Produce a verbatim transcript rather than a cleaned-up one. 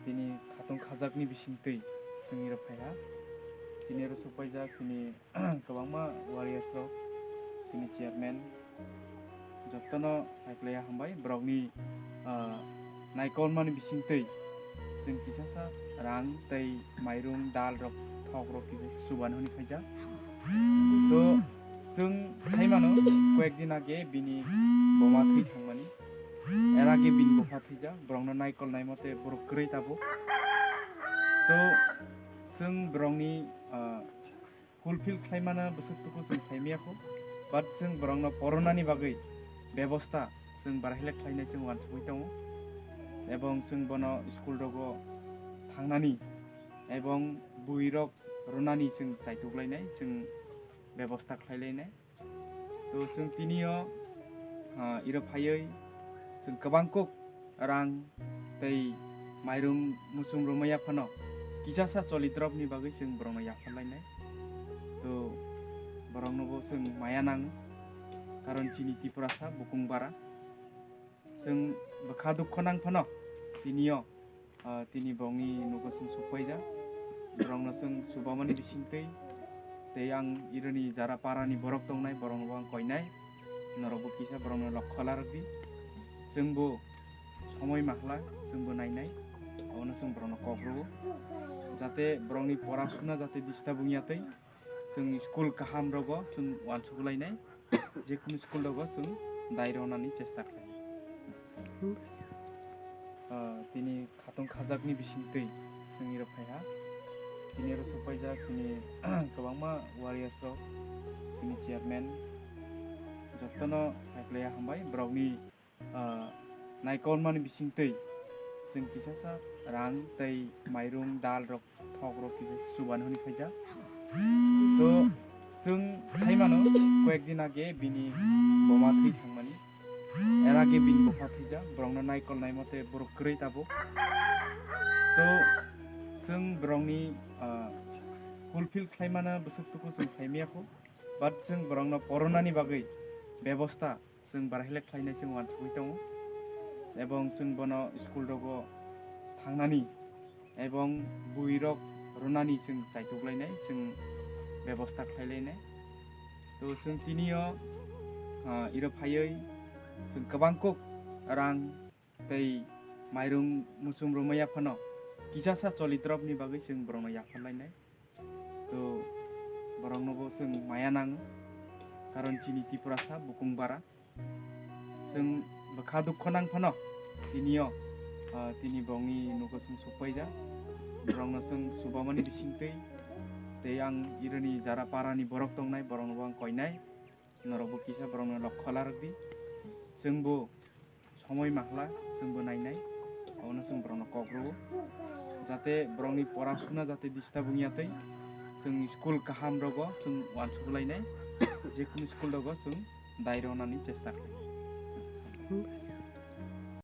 Tini khatung khajakni bisingtwi chwng iro phaiha. Tini oro supaijak chini kwbangma warriors rok, chini chairman, jotono haiklaiya hambai. Borokni, ah, naikolmani bisingtwi chwng kisasa rang tei mairung, dal rok, thok rok kisa chubani hwnwi khaijak. To chwng sai mano, koyek din age bini boma thwi thangmani. Er age bini bupha thwijak, borokno naikol nai mate borok kwrwi tabuk. To chwng borokni, ah, fulfill khlaimano bwswk tuku chwng saimaya kho, but chwng borokno poronani bagwi bebosta chwng barahilak khlainai chwng uansugwi tongo, ebong chwng bono school rogo thangnani ebong bwirok rwnani chwng chaituk lainai, chwng bebosta khlai lainai. To chwng tinio, ah, iro phaiwi chwng kwbang kuk rang tei mairung muchung rwmaya phano kisasa cholitrokni bagwi chwng borokno yaphar lainai. To borokno bo chwng maya nango, karon chini Tiprasa bukung bara. Chwng bwkha dukho nang phano tinio, ah, tini borokni nugo chwng sukpaijak. Borokno chwng chubamani bisingtwi tei ang ironi jara parani borok tongnai, borokno bo ang koinai. Norokbo kisa borokno lokho larwk di. Chwngbo somoi mahla, chwngbo nainai. Abono chwng borokno kok rwo. Jate borokni pora suna jate disturb wngya twi. Chwng school kaham rogo chwng uansuk lainai, jekunu school rogo chwng dai rwnani chesta khlai. Ah, tini khatung khajakni bisingtwi chwng iro phaiha. Tini oro supaijak chini kwbangma warriors rok, chini chairman, jotono haiklaiya hambai borokni ah, naikolmani bisingtwi chwng kisasa rang tei mairung, dal rok, thok rok kisa chubani hwnwi khaijak. To chwng sai mano, koyek din age bini boma thwi thangmani. Er age bini bupha thwijak, borokno naikol nai mate borok kwrwi tabuk. To chwng borokni, ah, fulfill khlaimano bwswk tuku chwng saimaya kho, but chwng borokno poronani bagwi bebosta chwng barahilak khlainai chwng uansugwi tongo, ebong chwng bono school rogo thangnani ebong bwirok rwnani chwng chaituk lainai, chwng bebosta khlai lainai. To chwng tinio, ah, iro phaiwi chwng kwbang kuk rang tei mairung muchung rwmaya phano kisasa cholitrokni bagwi chwng borokno yaphar lainai. To borokno bo chwng maya nango, karon chini Tiprasa bukung bara. Chwng bwkha dukho nang phano tinio, ah, tini borokni nugo chwng sukpaijak. Borokno chwng chubamani bisingtwi tei ang ironi jara parani borok tongnai, borokno bo ang koinai. Norokbo kisa borokno lokho larwk di. Chwngbo somoi mahla, chwngbo nainai, abono chwng borokno kok rwo. Jate borokni pora suna jate disturb wngya twi, chwng school kaham rogo chwng uansuk lainai, jekunu school rogo chwng dai rwnani chesta khlai.